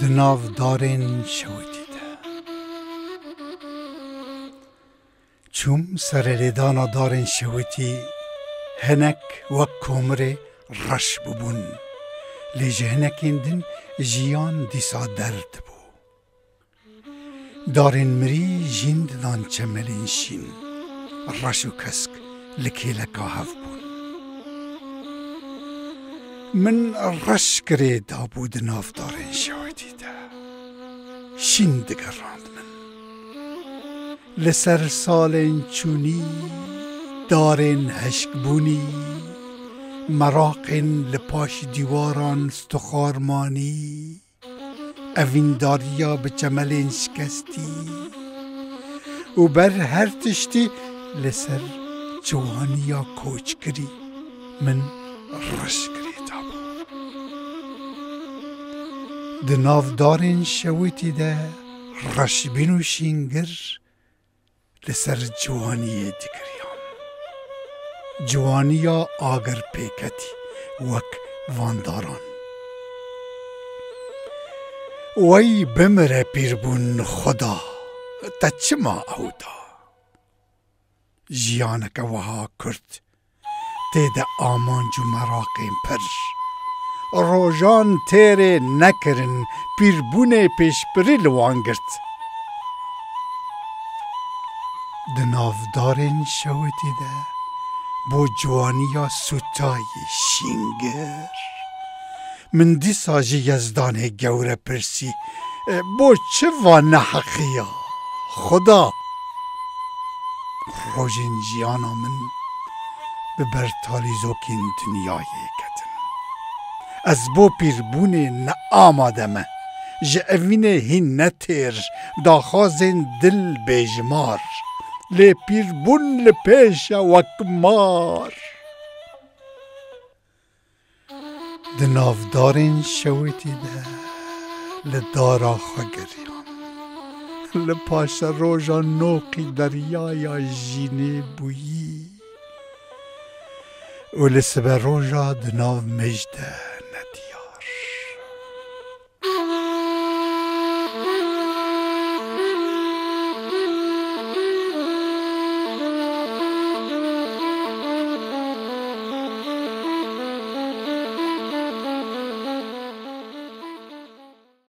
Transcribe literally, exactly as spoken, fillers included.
Di nav darên şewitî de. Çûm serelêdana darên şewitî, hinek wek komirê reş bûbûn. Lê ji hinekên din jiyan dîsa derd bû. Darên mirî jîn didan çemelên şîn, reş û kesk li kêleka hev bûn. Min reş girê dabû di nav darên şewitî de. Şîn digerand min. Li ser salên çûnî, darên hişkbûnî, meraqên li paş dîwaran stixar manî, evîndariya bi çemelên şikestî û ber her tiştî li ser ciwaniya koçkirî min reş girê dabû. Di nav darên şewitî de reşbîn û şîngir li ser ciwaniyê digiriyan. Ciwaniya agir pêketî wek van daran. Wey bimire pîrbûn Xuda, te çima ew da? Jiyaneke wiha kurt tê de amanc û meraqên pir. Rojan têrê nekirin, pîrbûnê pêşbirî li wan girt. Di nav darên şewitî de bo ciwaniya sûtayî şîngir. Min dîsa ji Yezdanê gewre pirsî, "E, bo çi va neheqiya, Xuda?" Rojên jiyana min bi ber talîzokên dinyayê ketin. Ez bo pîrbûnê ne amade me. Ji evînê hîn ne têr, daxwazên dil bêjimar. Lê pîrbûn li pêş e wek mar. Di nav darên şewitî de li dara xwe geriyan. Li paşeroja noqî deryaya jînê bûyî û li siberoja di nav mij de